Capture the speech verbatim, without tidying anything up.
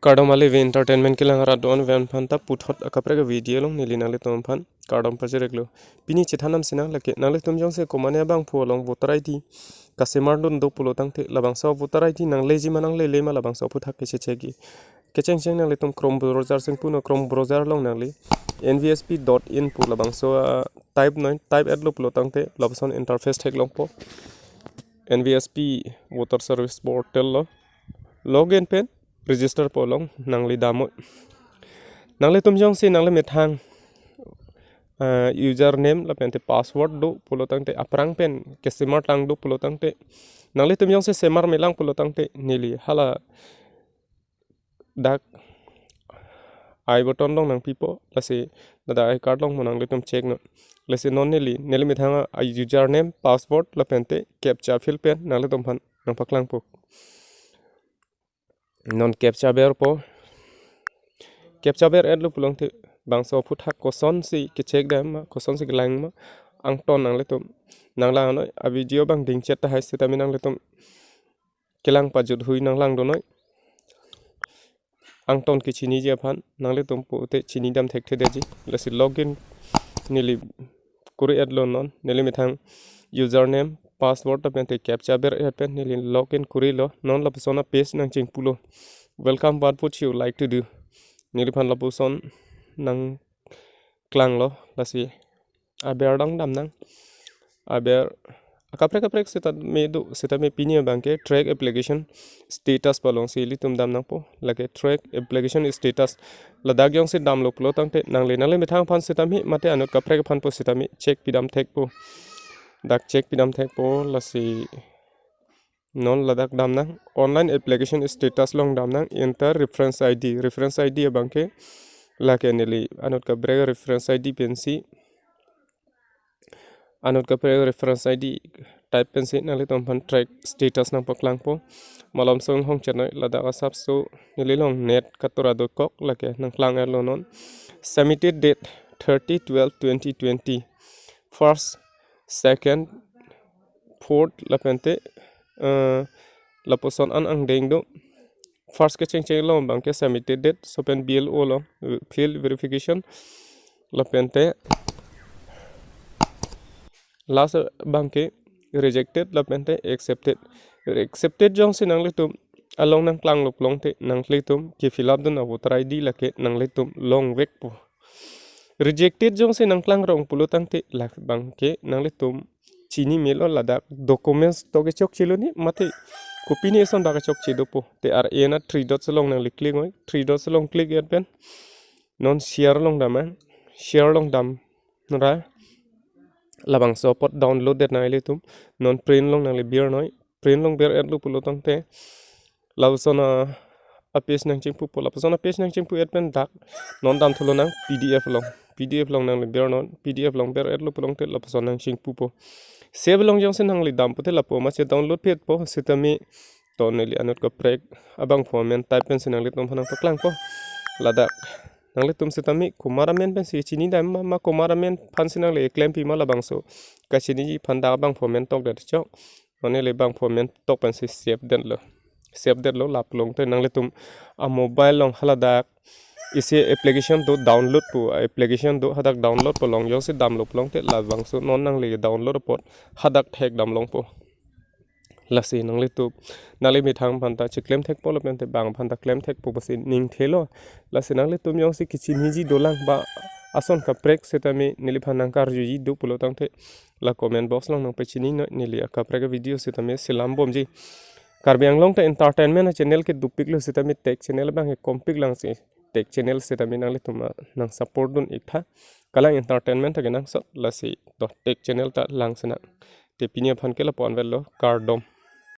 Kardom, ale ve entertainment kelang arat do-an pen aphan ta puthot akaprek video along neli nanglitum aphan kardom pajir-iklo. Pini chethan damsi nang lake nanglitum jongsi komane abangphu along voter I D kasemar dun do pulo tangte labangso voter I D nangleji ma nanglele ma labangso aphuthak ke check-ji. Kechengcheng nanglitum Chrome browser sing punon, Chrome browser along nangli N V S P dot in pu labangso, ah, type noi, type-etlo pulo tangte lapuson interface theklongpo. N V S P Voter Service Portal lo login pen register pu along nangli damnon. Nanglitum jongsi nangli methang, ah, username lapente password do pulo tangte, aphrang pen kesemar tang do pulo tangte, nanglitum jongsi semar melang pulo tangte neli hala dak I button along nangpipo, lasi ladak I card along mo nanglitum check non. Lasi non neli, neli methang a username, password lapente captcha fill pen nanglitum aphan nangpaklangpo. Non captcha berpo. Captcha ber-etlo pulo tangte bangso aphuthak kosonsi ke-check dam ma, kosonsi kelang ma, angton nanglitum nanglang noi, a video abang dingchet tahai sitame nanglitum kelang pajut hui nanglang do noi. Angton kechiniji aphan nanglitum pute chini dam thekthedetji. Lasi login neli kuri-etlo non, neli methang username, password lapente captcha ber-et pen neli login kurilo. Non lapuson a page nangchingpulo. Welcome, what would you like to do? Neliphan lapuson nangklanglo, lasi aber dang damnang. Aber akaprek kaprek sitame do, sitame pini abangke track application status pu alongsi ilitum damnangpo. Lake track application status ladak jongsi damlo pulo tangte nangli, nangli methang aphan sitame mate anut kaprek aphan pu sitame check pidam thekpo. Dak check pidam thekpo, lasi non ladak damnang, online application status along damnang, enter reference I D. Reference I D abangke lake neli anut kaprek reference I D pensi, anut kaprek reference I D type pensi nanglitum aphan track status nangpaklangpo. Malomso inghong chet noi, ladak asapso neli along net katura dokok, lake nangklang-etlo non. Submitted date thirty twelve twenty twenty. First, second, fourth lapente, eh, lapuson an angdeng do. First kechengcheng along abangke submitted date, laso pen B L O along, eh, field verification lapente last abangke rejected lapente accepted. Accepted jongsi nanglitum along nangklanglo pulo tangte nanglitum ke-fill up dun a voter I D lake nanglitum longvekpo. Rejected jongsi nangklangrong pulo tangte labangke nanglitum chini melo, ladak documents to kechokchelo ne mate kopine eson bak kechokche dopo. Te ar-e na three dots along nangli click noi, three dots along click-et pen non share along damnang, share along damra labangso apot download-det nang ilitum. Non print along nangli bir noi, print along ber-etlo pulo tangte lapuson a, a page nangchingpupo, lapuson a page nangchingpu-et pen dak non damthulo nang P D F along, P D F along nangli bir non, P D F along ber-etlo pulo tangte lapuson nangchingpupo. Save along jongsi nangli dam pute lapu masi download pi-etpo sitame, to neli anut kaprek abangphu amen type pensi nanglitum aphan nangpaklangpo. Ladak nanglitum sitame komat amen pensi chini dam ma, ma komat amen aphansi nangli klempi ma labangso kachiniji aphan dak abangphu amen tokdet chok. Mane le abangphu amen tok pensi save detlo. Save detlo, lapulo tangte nanglitum a mobile along haladak isi application do download pu, application do hadak download pu along jongsi damlo pulo tangte labangso non nangli download apot hadak thekdam longpo. Lasi nanglitum nangli methang aphan ta chiklem thekpo lapente bang aphan ta klem thekpo pusi ningthelo. Lasi nanglitum jongsi kechiniji dolang ba ason kaprek sitame neliphan nangkarjuji do pulo tangte la comment box along nangpachini noi, neli akaprek video sitame selam bomji. Karbi Anglong ta entertainment a channel ke dopiklo sitame tech channel abangke kompik lang si, tech channel sitame nanglitum a nang support dun-ik tha. Kalang entertainment ta kenangsot, lasi to tech channel ta langsinang. Te pini aphan ke lapu-an avelo, kardom.